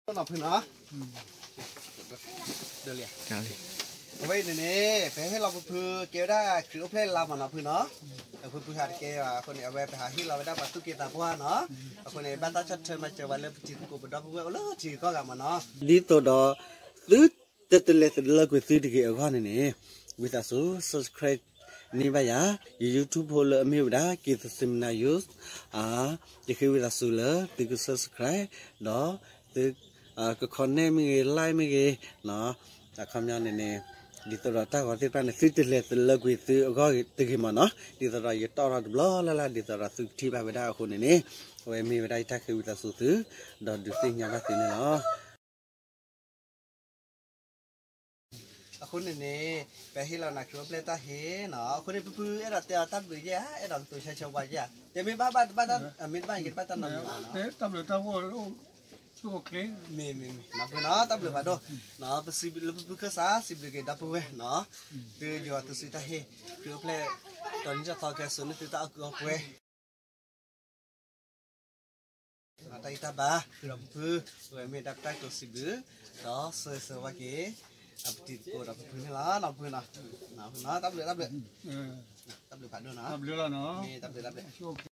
နီၢ်ဖုနီၤ, အဝဲအံၤန့ၣ်န့ၣ် ပဟ့ၣ်လီၤဖုဖုကဲဝဲဒၣ်ခရံာ်အိၣ်ဖျဲၣ်လါမးနီၢ်ဖုနီၤ, ဖုဖုဟးတကဲဘၣ်အဃိန့ၣ် အဝဲပဟးဟ့ၣ်လီၤဝဲဒၣ်ပှၤသူၣ်က့သးပှၢ်နီၤ, အဃိန့ၣ် ဘၣ်တၢ်ဆီၣ်ထွဲမၤစၢၤဝဲလၢပတံၤသကိးပဒီပုၢ်ဝဲၢ်အိၣ်လၢထံဂုၤကီၢ်ဂၤမးနီၤ, ဒ်သိးဒီး သု တတလဲၤသဒၢကွံာ်သုတဂ့ၤအဂီၢ်န့ၣ်န့ၣ်, ဝံသးစူၤ subscribe န့ၢ်ဘၣ်ယၤ ယ YouTube ဖိလၢအမ့ၢ်ဝဲဒၣ် က့ၤသစ့မနၤ Youth ယဃ့ဝံသးစူၤလၢသုက subscribe ဒီး သု က comment မ့ၢ်ဂ့ၤ like မ့ၢ်ဂ့ၤ, အခီပညီန့ၣ်န့ၣ် ဒ်သိးဒီးတၢ်ဂီၤသ့ၣ်တဖၣ်န့ၣ် သုတလဲၤသဒၢကွံာ်သုအဂီၢ်တဂ့ၤမးနီၤ, ဒ်သိးဒီးယတီၣ်ထီၣ်တဘျီလၢ်လၢ် ဒ်သိးဒီးသုကထံၣ်ဘၣ်ဝဲဒၣ်အဃိန့ၣ်န့ၣ်, အဝဲမ့ၢ်ဝဲဒၣ်ယတၢ်ဃ့ဝံသးစူၤသု, ဒီးဒုးသ့ၣ်ညါဘၣ်သုန့ၣ်လီၤ. အဃိန့ၣ်န့ၣ် ပဟ့ၣ်လီၤနၤခရံာ်အိၣ်ဖျဲၣ်တၢ်ဟ့ၣ်နီၤ, အဃိန့ၣ် ဖုဖုအဲၣ်ဒိးတဲအီၤတၢ်ဘျုးယဲၢ်ဧါ, အဲၣ်ဒိးကတိၤဆၢဆၢဝါယဲၢ်ဧါ, တမ့ၢ်ဘၣ်ဘၣ်တဘၣ်တၢ် အမ့ၢ်တဘၣ်ယဲၢ်တဘၣ်တၢ်နီတမံၤဘၣ်နီၤ, မ့ၢ်မ့ၢ်မ့ၢ်နီၤ ဖုနီၤ တၢ်ဘျုးဖးဒိၣ်, ပစံးဘျုးလၢဖုဖုခၢၣ်စး စံးဘျုးက့ၤဒီပုၢ်ဝဲၢ်နီၤ, သုယွၤသုစုတၢ်ဟ့ၣ် ခရံာ်အိၣ်ဖျဲၣ် တီၤနံၣ်ထီၣ်သီကဲစိာ်န့ၢ်သုတၢ်အီၣ်ကုၢ်အီၣ်ပှဲၤ တၢ်ဂံၢ်တၢ်ဘါ ဃုာ်ဒီးဖုဖု, အဝဲမ့ၢ်ဒၣ်ပတၢ်ကတိၤစံးဘျုး, ဒီးဆၢဂ့ၤဆၢဝါက့ၤ အပတံၤသကိးဒီးဖုဖုန့ၣ်လီၤ, နီၢ်ဖုနီၤ, တၢ်ဘျုးတၢ်ဘျုး, တၢ်ဘျုးဖးဒိၣ်နီၤ, တၢ်ဘျုးတၢ်ဘျုး